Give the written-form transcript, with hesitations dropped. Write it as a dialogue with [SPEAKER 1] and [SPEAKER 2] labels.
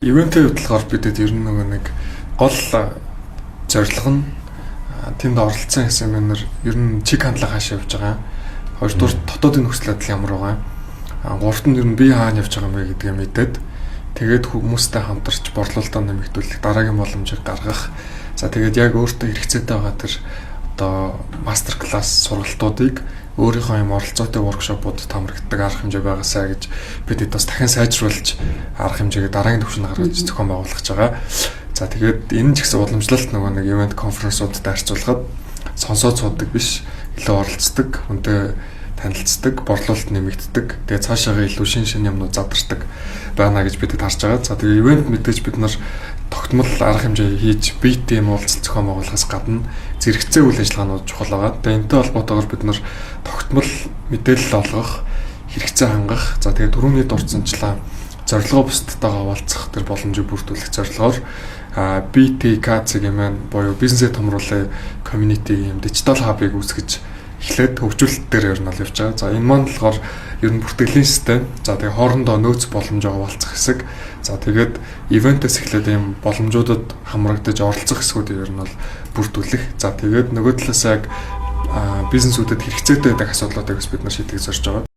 [SPEAKER 1] Event-ийн хувьд болохоор бидэд ер нь нөгөө нэг гол зорилго нь тэнд оролцсон SMM-ээр ер нь чиг хандлага хаашаа явж байгаа. Хоёрдугаар, дотоодын нөхцөл байдал ямар байгаа. Гуравт нь ер нь би хаана явж байгаа юм бэ гэдгээ мэдээд, тэгээд хүмүүстэй хамтарч борлуулалтаа нэмэгдүүлэх дараагийн боломжийг гаргах. За, тэгээд яг өөртөө хэрэгцээтэй байгаа тэр одоо master class сургалтуудыг өөрийнхөө юм оролцоотой workshop ууд хамрагддаг арга хэмжээ байгаасаа гэж бид бас дахин сайжруулж, арга хэмжээгээ дараагийн түвшинд гаргаж зохион байгуулах гэж байгаа. За, тэгээд энэ ч гэсэн уламжлалт нөгөө нэг event конференсуудтай харьцуулахад сонсоод суудаг биш, илүү оролцдог, хүнтэй танилцдаг, борлуулалт нэмэгддэг. Тэгээд цаашаагаа илүү шин шин юмнууд задардаг байна гэж бид харж байгаа. За, тэгээд event мэдээж бид нар тогтмол арга хэмжээ хийж, биетэй юм уулзалт зохион байгуулахаас гадна зэрэгцээ үйл ажиллагаанууд чухал байгаа. Тэгээд энэтэй холбоотойгоор бид нар тогтмол мэдээлэл олгох, хэрэгцээ хангах, за, тэгээд түрүүний дурдсанчлаа зорилгоо бусдтайгаа хуваалцах тэр боломжийг бүрдүүлэх зорилгоор BTK-ЦГМ буюу бизнесээ томруулах community юм digital hub-ыг үүсгэж эхлээд хөгжүүлэлт дээр ер нь бол явж байгаа. За, энэ маань болохоор ер нь бүртгэлийн систем. За, тэгээ хоорондоо нөөц боломжоо хуваалцах хэсэг. За, тэгээд event ээс эхлээд ийм боломжуудад хамрагдаж оролцох хэсгүүдийг ер нь бол бүрдүүлэх. За, тэгээд нөгөө талаас яг бизнесүүдэд хэрэгцээтэй байдаг асуудлуудыг бас бид нар шийдэх зорж байгаа.